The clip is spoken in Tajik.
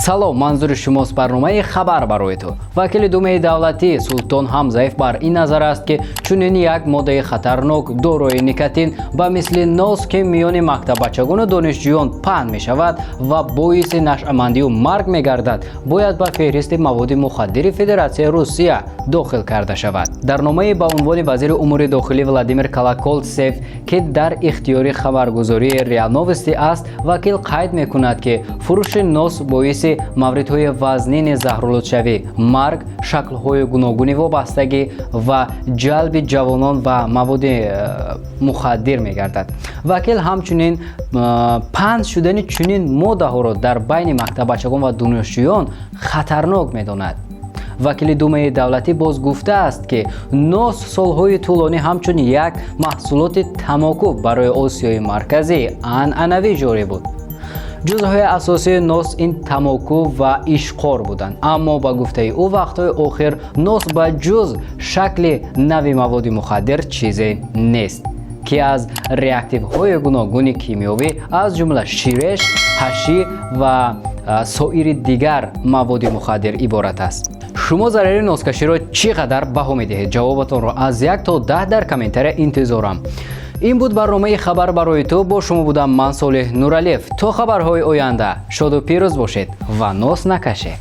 Салом, манзури шумост барномаи «Хабар барои ту». Вакили Думаи давлатӣ Султон Ҳамзаев бар ин назар аст, ки чунин як моддаи хатарнок дорои никотин ба мисли нос, ки миёни мактаббачагону донишҷӯён паҳн мешавад ва боиси нашъамандию марг мегардад, бояд ба феҳристи маводи мухаддири Федератсияи Русия дохил карда шавад. Дар номае ба унвони вазири умури дохилӣ Владимир Колоколтсев, ки дар ихтиёри хабаргузории РИА Новости аст, вакил қайд мекунад, ки фурӯши нос боиси мавридҳои вазнини заҳролудшавӣ, марг, шаклҳои гуногуни вобастагӣ ва ҷалби ҷавонон ба маводи мухаддир мегардад. Вакил ҳамчунин паҳн шудани чунин моддаҳоро дар байни мактаббачагон ва донишҷӯён хатарнок медонад. Вакили Думаи давлатӣ боз гуфтааст, ки нос солҳои тӯлонӣ ҳамчун як маҳсулоти тамоку барои Осиёи Марказӣ анъанавӣ ҷорӣ буд. Ҷузъҳои асосии нос ин тамоку ва ишқор буданд, аммо ба гуфтаи ӯ, вақтҳои охир нос ба ҷуз шакли нави маводи мухаддир чизе нест, ки аз реактивҳои гуногуни кимиёвӣ, аз ҷумла ширеш, ҳаши ва соири дигар маводи мухаддир иборат аст. Шумо зарари носкаширо чӣ қадар баҳо медиҳед? Ҷавобатонро аз 1 то 10 дар комментария интизорам. Ин буд барномаи «Хабар барои ту». Бо шумо будам ман, Солеҳ Нуралиев. То хабарҳои оянда шоду пирӯз бошед ва нос накашед.